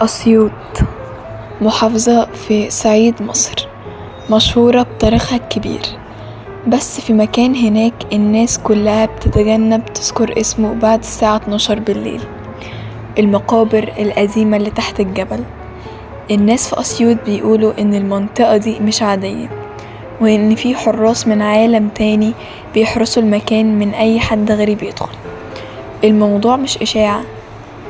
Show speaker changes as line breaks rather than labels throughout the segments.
أسيوط محافظة في صعيد مصر، مشهورة بتاريخها الكبير، بس في مكان هناك الناس كلها بتتجنب تذكر اسمه بعد الساعة 12 بالليل. المقابر القديمة اللي تحت الجبل. الناس في أسيوط بيقولوا إن المنطقة دي مش عادية، وإن في حراس من عالم تاني بيحرسوا المكان من أي حد غريب يدخل. الموضوع مش إشاعة،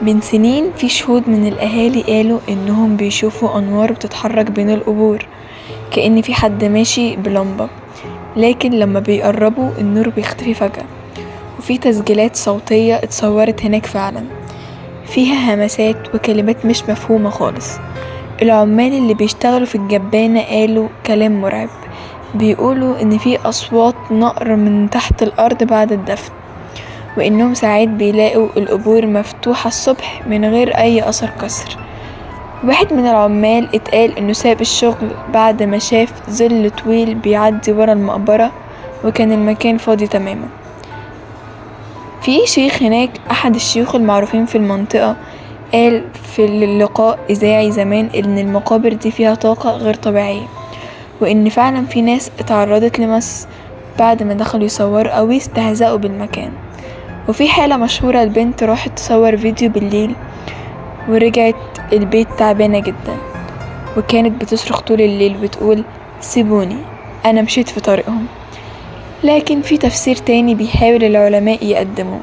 من سنين في شهود من الأهالي قالوا إنهم بيشوفوا أنوار بتتحرك بين القبور كأن في حد ماشي بلمبة، لكن لما بيقربوا النور بيختفي فجأة. وفي تسجيلات صوتية اتصورت هناك فعلا فيها همسات وكلمات مش مفهومة خالص. العمال اللي بيشتغلوا في الجبانة قالوا كلام مرعب، بيقولوا إن في أصوات نقر من تحت الأرض بعد الدفن، وإنهم ساعات بيلاقوا القبور مفتوحة الصبح من غير أي أثر كسر. واحد من العمال اتقال إنه ساب الشغل بعد ما شاف ظل طويل بيعدي ورا المقبرة، وكان المكان فاضي تماما. في شيخ هناك، أحد الشيوخ المعروفين في المنطقة، قال في لقاء إذاعي زمان إن المقابر دي فيها طاقة غير طبيعية، وإن فعلا في ناس اتعرضت لمس بعد ما دخلوا يصوروا أو يستهزئوا بالمكان. وفي حالة مشهورة، البنت راحت تصور فيديو بالليل ورجعت البيت تعبانة جدا، وكانت بتصرخ طول الليل وتقول سيبوني أنا مشيت في طريقهم. لكن في تفسير تاني بيحاول العلماء يقدموه،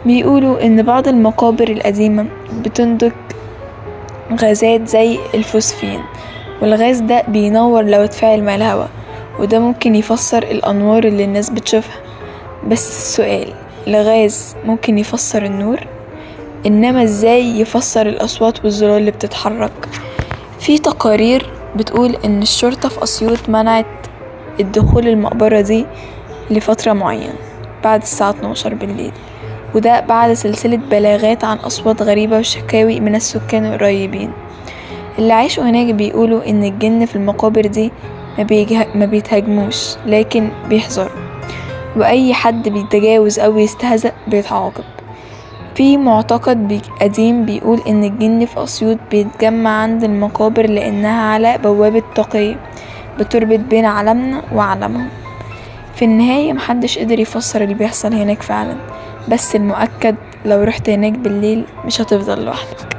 بيقولوا إن بعض المقابر القديمة بتنتج غازات زي الفوسفين، والغاز ده بينور لو اتفاعل مع الهواء، وده ممكن يفسر الأنوار اللي الناس بتشوفها. بس السؤال، الغاز ممكن يفسر النور، إنما إزاي يفسر الأصوات والظلال اللي بتتحرك؟ في تقارير بتقول إن الشرطة في أسيوط منعت الدخول المقبرة دي لفترة معينة بعد الساعة 12 بالليل، وده بعد سلسلة بلاغات عن أصوات غريبة وشكاوي من السكان القريبين. اللي عاشوا هناك بيقولوا إن الجن في المقابر دي ما بيتهاجموش، لكن بيحذروا، وأي حد بيتجاوز أو يستهزأ بيتعاقب. في معتقد قديم بيقول إن الجن في أسيوط بيتجمع عند المقابر لأنها على بوابة طاقية بتربط بين عالمنا وعالمهم. في النهاية محدش قدر يفسر اللي بيحصل هناك فعلا، بس المؤكد لو رحت هناك بالليل مش هتفضل لوحدك.